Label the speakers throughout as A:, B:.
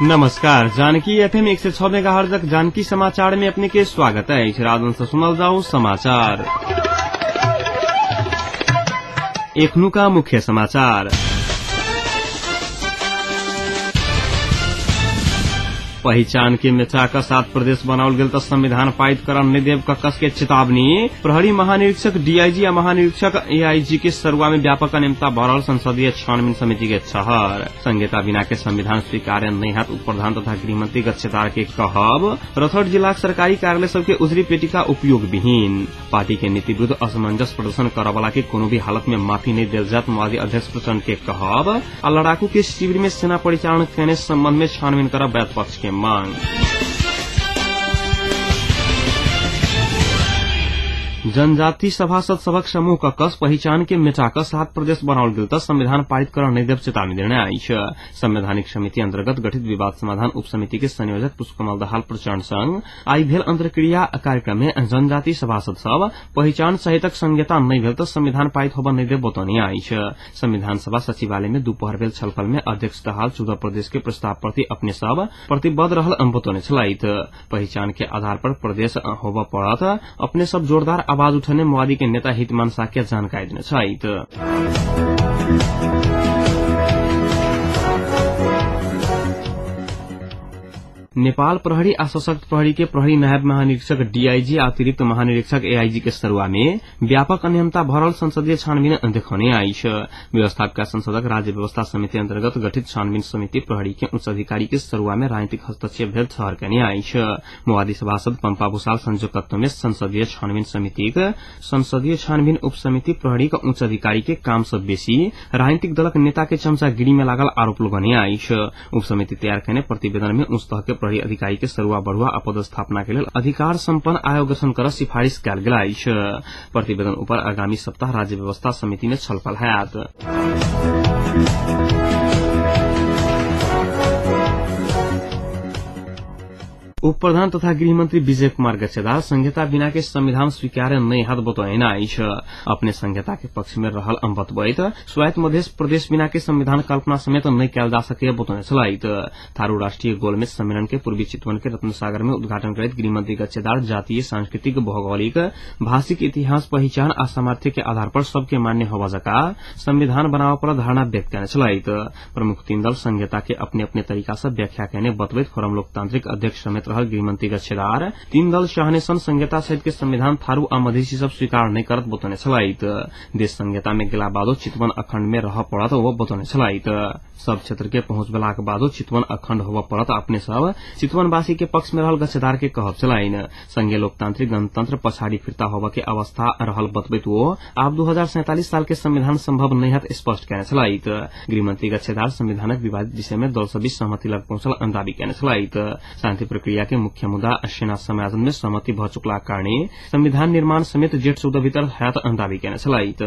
A: नमस्कार, जानकी एफएम 106 मेगाहर्जक जानकी समाचार में अपने के स्वागत है। राजन से सुनल जाओ समाचार। एखनुका मुख्य समाचार। पहिचान के मेटा सात प्रदेश बनाओल गेल त संविधान पारित करन नहि देब कक्कस के चेतावनी। प्रहरी महानिरीक्षक डीआईजी आ महानिरीक्षक एआईजी के सरुआ में व्यापक अनियमितता भरल संसदीय छानबीन समिति के छहर। संहिता बिना के संविधान स्वीकार्य नहि हैत उप प्रधान तथा गृहमंत्री गच्छेदार के कहब। रथहट जिलाक सरकारी कार्यालय सबके उजरी पेटिका उपयोग विहीन। पार्टी के नीति विरूद्ध असमंजस प्रदर्शन करवला के कोनो भी हालत में माफी नहीं देल जात माओवादी अध्यक्ष प्रचण्ड के कहब। आ लड़ाकू के शिविर में सेना परिचालन केने संबंध में छानबीन करब वैध पक्ष के मांग। जनजाति सभासद सभक समूह कक्कस पहिचान के मेटाक सात प्रदेश बनाओल गेल त संविधान पारित करन नहि देब चेतावनी देने अछि। संवैधानिक समिति अंतर्गत गठित विवाद समाधान उप समिति के संयोजक पुष्पकमल दाहाल प्रचण्ड संग आई भेल अंतर्क्रिया कार्यक्रम में जनजाति सभासद सब पहिचान सहितक संहिता नहि भेल त संविधान पारित होब नहि देब बतौने अछि। संविधान सभा सचिवालय में दुपहर भेल छलफल में अध्यक्ष दाहाल 14 प्रदेश के प्रस्ताव प्रति अपने सब प्रतिबद्ध रहल बतौने छलथि। पहिचान के आधार पर प्रदेश होब पड़त अपने सब जोरदार आवाज उठने माओवादी के नेता हितमान साक्य जानकारी देने छथि। नेपाल प्रहरी आ सशक्त प्रहरी के प्रहरी नायब महानिरीक्षक डीआईजी आ अतिरिक्त महानिरीक्षक एआईजी के सरुआ में व्यापक अनियमितता भरल संसदीय छानबीन देखौने अछि। व्यवस्थापिका संसदक राज्य व्यवस्था समिति अंतर्गत गठित छानबीन समिति प्रहरी के उच्च अधिकारी के सरुआ में राजनीतिक हस्तक्षेप भेल ठहर केने अछि। माओवादी सभासद पम्पा भूषाल संयोजकत्व में संसदीय छानबीन समितिक संसदीय छानबीन उप समिति प्रहरी के उच्च अधिकारी के काम से बेसी राजनीतिक दलक नेता के चमचागिरी में लागल आरोप लगौने अछि। उप समिति तैयार केने प्रतिवेदन में उच्च तह के प्रहरी अधिकारी के सरुआ बढ़ुआ अपदस्थापना के लेल अधिकार सम्पन्न आयोग गठन कर सिफारिश कयल गेल अछि। प्रतिवेदन ऊपर आगामी सप्ताह राज्य व्यवस्था समिति में छलफल हैत। उप प्रधान तथा गृहमंत्री विजय कुमार गच्छेदार संहिता बिना के संविधान स्वीकार्य नहि हैत बतौने अछि। अपने संहिता के पक्ष में रहल बतबैत स्वायत्त मध्य प्रदेश बिना के संविधान कल्पना समेत नहि कयल जा सकैए बतौने छलथि। थारू राष्ट्रीय गोलमेज सम्मेलन के पूर्वी चितवन के रत्नसागर में उद्घाटन करैत गृहमंत्री गच्छेदार जातीय, सांस्कृतिक, भौगोलिक, भाषिक, इतिहास, पहिचान आ सामर्थ्य के आधार पर सबके मान्य होबा जका संविधान बनाव पर धारणा व्यक्त केने छलथि। प्रमुख तीन दल संहिता के अपने अपने तरीका से व्याख्या केने बतबैत फोरम लोकतांत्रिक अध्यक्ष समेत रहल गृहमंत्री गच्छेदार तीन दल चाहने सन संहिता सहित के संविधान थारू आ मधेसी सब स्वीकार नहि करत बतौने छलथि। देश संहिता में गेला बादो चितवन अखंड में रह पड़त ओ बतौने छलथि। सब क्षेत्र के पहुंचबलाक बादो चितवन अखंड होब पड़त अपने सब चितवनवासी के पक्ष में रहल गच्छेदार के कहब छलनि। संघीय लोकतांत्रिक गणतंत्र पछाड़ी फिरता होब के अवस्था रहल बतबैत ओ आब 2047 साल के संविधान संभव नहि हैत स्पष्ट केने छलथि। गृहमंत्री गच्छेदार संविधानक विवादित विषय में दल सब बीच सहमति लग पहुंचल दावी केने छलथि। शांति प्रक्रिया के मुख्य मुद्दा सेना समायोजन में सहमति भ चुकला कारणे संविधान निर्माण समेत जेठ 14 भीतर हैत दावी केने छलथि।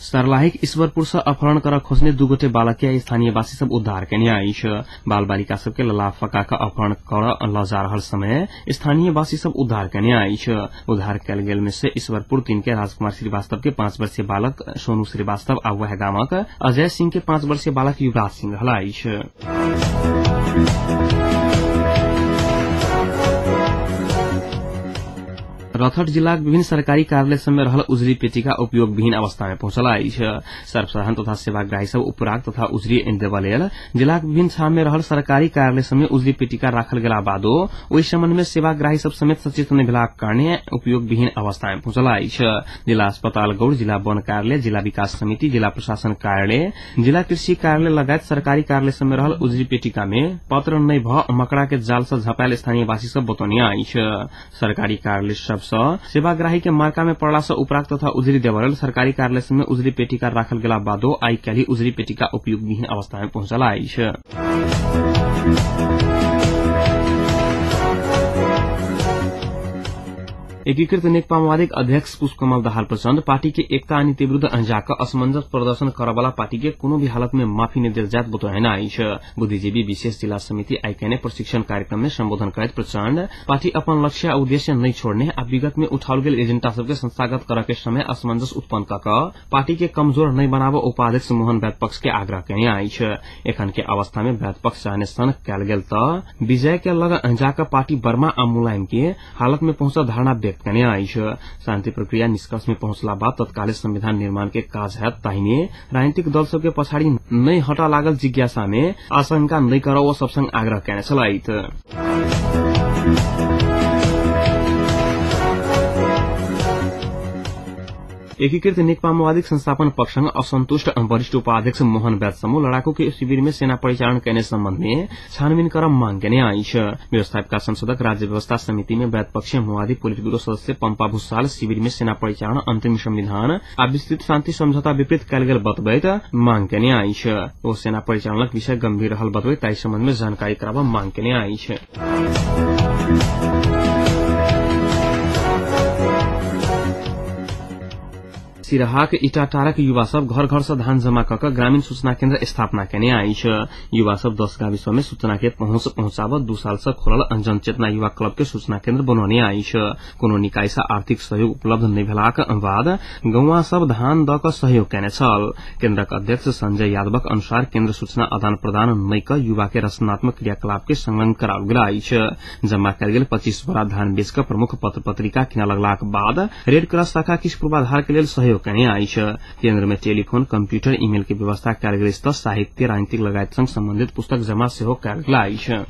A: सर्लाहीक ईश्वरपुर से अपहरण कर खोजने दू गोटे बालक के स्थानीयवासी सब उद्धार केने अछि। बाल बालिका सबके लला फका के अपहरण कर ल जा रहल समय स्थानीयवासी सब उद्धार केने अछि। उद्धार कयल गेल में से ईश्वरपुर 3 के राजकुमार श्रीवास्तव के 5 वर्षीय बालक सोनू श्रीवास्तव आ वएह गामक अजय सिंह के 5 वर्षीय बालक युवराज सिंह रहल अछि। रथहट जिलाक विभिन्न सरकारी कार्यालय सब में रहल उजरी पेटिका उपयोग विहीन अवस्था में पहुंचल अछि। सर्वसाधारण तथा सेवाग्राही सब उपराग तथा उजरी देबऽ लेल जिलाक विभिन्न ठाम में रहल सरकारी कार्यालय सब में उजरी पेटिका राखल गेला बादो ओहि संबंध में सेवाग्राही सब समेत सचेत नहि भेलाक कारणे उपयोग विहीन अवस्था में पहुंचल अछि। जिला अस्पताल गौड़, जिला वन कार्यालय, जिला विकास समिति, जिला प्रशासन कार्यालय, जिला कृषि कार्यालय लगायत सरकारी कार्यालय सब में रहल उजरी पेटिका में पत्र नहि भ मकड़ा के जाल से झपायल स्थानीयवासी सब बतौने अछि। सरकारी कार्यालय सब सेवाग्राही के मार्का में पड़ला से उपराग तथा उजरी देवल सरकारी कार्यालय में उजरी पेटिका राखल गेला बादो आई काल्हि उजरी पेटिका उपयोग विहीन अवस्था में पहुंचल अछि। एकीकृत नेकपा माओवादीक अध्यक्ष पुष्पकमल दाहाल प्रचण्ड पार्टी के एकता आ नीति विरूद्ध जाक असमंजस प्रदर्शन करवाला पार्टी के कोनो भी हालत में माफी नहीं देल जात बतौने अछि। बुद्धिजीवी विशेष जिला समिति आइकने प्रशिक्षण कार्यक्रम में संबोधन करैत प्रचण्ड पार्टी अपन लक्ष्य आ उद्देश्य नहीं छोड़ने आ विगत में उठाओल गेल एजेंडा सबके संस्थागत करऽ के समय असमंजस उत्पन्न कऽ कऽ पार्टी के कमजोर नहीं बनाबऽ उपाध्यक्ष मोहन वैद्य पक्ष के आग्रह केने अछि। एखन के अवस्था में वैद्य पक्ष चाहने सन कयल गेल तऽ विजय के लग जाक पार्टी बर्मा आ मुलायम के हालत में पहुंचल धारणा व्यक्त केने अछि। शान्ति प्रक्रिया निष्कर्ष में पहुंचला बाद तत्काले संविधान निर्माण के काज हैत ताहिमे राजनीतिक दल सबके पछाडि नै हटा लागल जिज्ञासा में आशंका नै करऽ ओ सबसँग आग्रह केने छलथि। एकीकृत नेकपा माओवादीक संस्थापन पक्षसँग असन्तुष्ट वरिष्ठ उपाध्यक्ष मोहन वैद्य समूह लड़ाकू के शिविर में सेना परिचालन केने सम्बन्ध में छानबीन कर मांग केने अछि। व्यवस्थापिका संसदक राज्य व्यवस्था समिति में वैद्य पक्ष माओवादी पोलिट ब्यूरो सदस्य पंपा भूषाल शिविर में सेना परिचालन अंतिम संविधान आ विस्तृत शान्ति समझौता विपरीत कयल गेल बतबैत मांग केने अछि। ओ सेना परिचालनक विषय गंभीर रहल बतबैत ताहि सम्बन्ध में जानकारी कराबऽ मांग केने अछि। सिराहाक इटाटारक युवा सब घर घर से धान जमा कऽ ग्रामीण सूचना केन्द्र स्थापना केने अछि। युवा सब 10 गाविस में सूचना के पहुंच पहुंचाबऽ 2 साल से खोलल अंजन चेतना युवा क्लब के सूचना केन्द्र बनौने अछि। कोनो निकाय से आर्थिक सहयोग उपलब्ध नहि भेलाक बाद गौवा सब धान दऽ कऽ सहयोग केने छल। केन्द्रक अध्यक्ष संजय यादवक अनुसार केन्द्र सूचना आदान प्रदान नहि कऽ युवा के रचनात्मक क्रियाकलाप के संलग्न कराओल गेल अछि। जमा कयल गेल 25 बोरा धान बेच कऽ प्रमुख पत्र पत्रिका किनऽ लगलाक बाद रेड क्रॉस शाखा किछु पूर्वाधार के लेल सहयोग केने अछि। केन्द्र में टेलीफोन, कंप्यूटर, ईमेल के व्यवस्था कयल गेल अछि तऽ साहित्य, राजनीतिक लगायत संग संबंधित पुस्तक जमा सेहो कयल गेल अछि।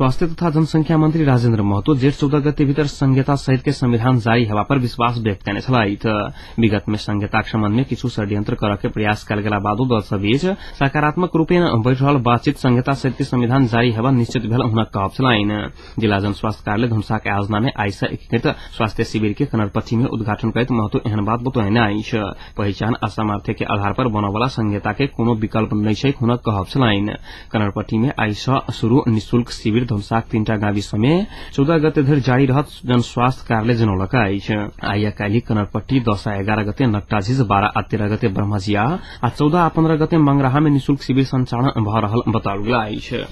A: स्वास्थ्य तथा जनसंख्या मंत्री राजेन्द्र महतो जेठ 14 गते भीतर संहिता सहित के संविधान जारी हेबा पर विश्वास व्यक्त केने छलथि। विगत में संहिताक सम्बन्ध में किछु षड्यंत्र करऽ के प्रयास कयल गेला बादो दल सब बीच सकारात्मक रूपेण बढ़ि रहल बातचीत संहिता सहित के संविधान जारी हेबा निश्चित भेल हुनक कहब छलनि। जिला जन स्वास्थ्य कार्यालय धनुषाक आयोजना में आइ सँ एकीकृत स्वास्थ्य शिविर के कनरपट्टी में उद्घाटन करैत महतो एहन बात बतौने अछि। पहिचान आ सामर्थ्य के आधार पर बनऽवला संहिता के कोनो विकल्प नहि छै हुनक कहब छलनि। कनरपट्टी में आइ सँ शुरू निःशुल्क शिविर धनुषाक 3टा गाविस में 14 गते धरि जारी रहत जनस्वास्थ्य कार्यालय जनौलक अछि। आइ आ काल्हि कनरपट्टी 10 आ 11 गते नकटाझिझ, 12 आ 13 गते ब्रह्मजिया आ 14 आ 15 गते मंगराहा में निःशुल्क शिविर संचालन भऽ रहल बताओल गेल अछि।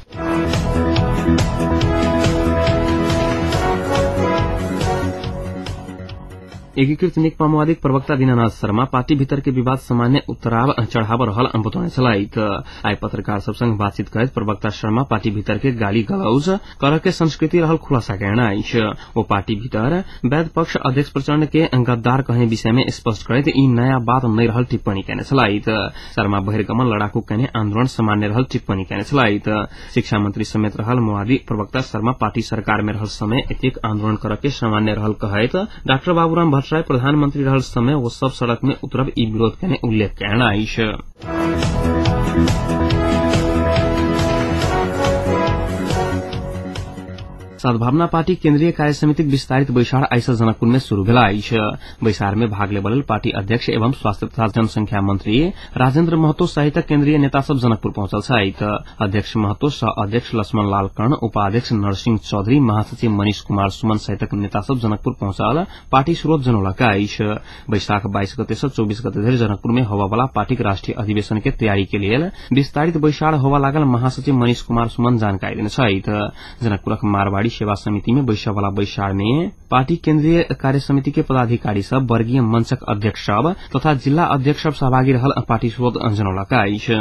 A: एकीकृत नेकपा माओवादीक प्रवक्ता दीनानाथ शर्मा पार्टी भीतर के विवाद सामान्य उतराव चढ़ाव रहल बतौने छलथि। आइ पत्रकार सब संग बातचीत करैत प्रवक्ता शर्मा पार्टी भीतर के गाली गलौज करऽ के संस्कृति रहल खुलासा केने अछि। ओ पार्टी भीतर वैद्य पक्ष अध्यक्ष प्रचण्ड के गद्दार कहने विषय में स्पष्ट करैत ई नयाँ बात नहि रहल टिप्पणी केने छलथि। शर्मा बहिर्गमन लड़ाकू केने आन्दोलन सामान्य रहल टिप्पणी केने छलथि। शिक्षा मंत्री समेत रहल माओवादी प्रवक्ता शर्मा पार्टी सरकार में रहल समय एतेक आन्दोलन करऽ के सामान्य रहल कहैत डाक्टर बाबूराम भट्टराई प्रधानमंत्री रहल समय वो सब सड़क में उतरब ई विरोध केने उल्लेख केने अछि। सद्भावना पार्टी केन्द्रीय कार्य समितिक विस्तारित बैसार आइ सँ जनकपुर में शुरू भेल अछि। बैसार में भाग लेबऽ लेल पार्टी अध्यक्ष एवं स्वास्थ्य तथा जनसंख्या मंत्री राजेन्द्र महतो सहित केन्द्रीय नेता सब जनकपुर पहुंचल छथि। अध्यक्ष महतो, सह अध्यक्ष लक्ष्मण लाल कर्ण, उपाध्यक्ष नरसिंह चौधरी, महासचिव मनीष कुमार सुमन सहितक नेता सब जनकपुर पहुंचल पार्टी स्रोत जनौलक अछि। बैशाख 22 गते सँ 24 गते धरि जनकपुर में होबऽवला पार्टीक राष्ट्रीय अधिवेशन के तैयारी के लेल विस्तारित बैसार होबऽ लागल महासचिव मनीष कुमार सुमन जानकारी देने छथि। जनकपुरक मारवाड़ी सेवा समिति में बैसवाला बैसार में पार्टी केन्द्रीय कार्य समिति के पदाधिकारी सब, वर्गीय मंचक अध्यक्ष सब तथा जिल्ला अध्यक्ष सब सहभागी रहल पार्टी स्रोत जनौलक अछि।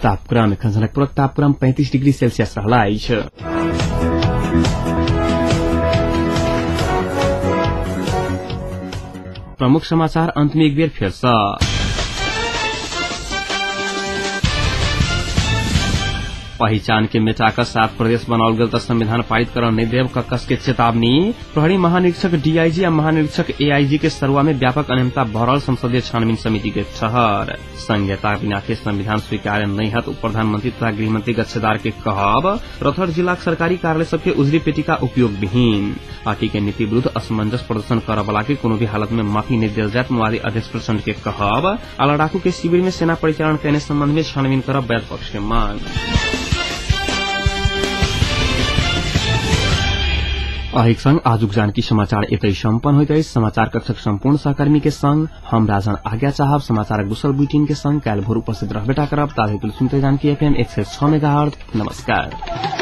A: तापक्रम एखन जनकपुरक तापक्रम 35 डिग्री सेल्सियस रहल अछि। प्रमुख समाचार अंत में एक बेर फेर सँ। पहिचान के मेटाक 7 प्रदेश बनाओल गेल त संविधान पारित करऽ नहि देब कक्कस के चेतावनी। प्रहरी महानिरीक्षक डीआईजी आ महानिरीक्षक एआईजी के सरुआ में व्यापक अनियमितता भरल संसदीय छानबीन समिति के ठहर। संहिता बिना के संविधान स्वीकार्य नहि हत उप प्रधानमंत्री तथा गृहमंत्री गच्छेदार के कहब। रौतहट जिलाक सरकारी कार्यालय सबके उजरी पेटिका उपयोग विहीन। पार्टी के नीति विरूद्ध असमंजस प्रदर्शन करऽ के कोनो भी हालत में माफी नहि देल जायत माओवादी अध्यक्ष प्रचण्ड के कहब। आ लड़ाकू के शिविर में सेना परिचालन कयने सम्बन्ध में छानबीन करब वैध पक्ष के मांग। अहिक संग आजुक जानकी समाचार एतै सम्पन्न होइत अछि। समाचार कक्षक सम्पूर्ण सहकर्मी के संग हम राजन आज्ञा चाहब। समाचारक दोसर बुलेटिन के संग काल्हि भोर उपस्थित रहबेटा करब। ताधरि सुनते जानकी एफएम 106 मेगाहर्ट्ज। नमस्कार।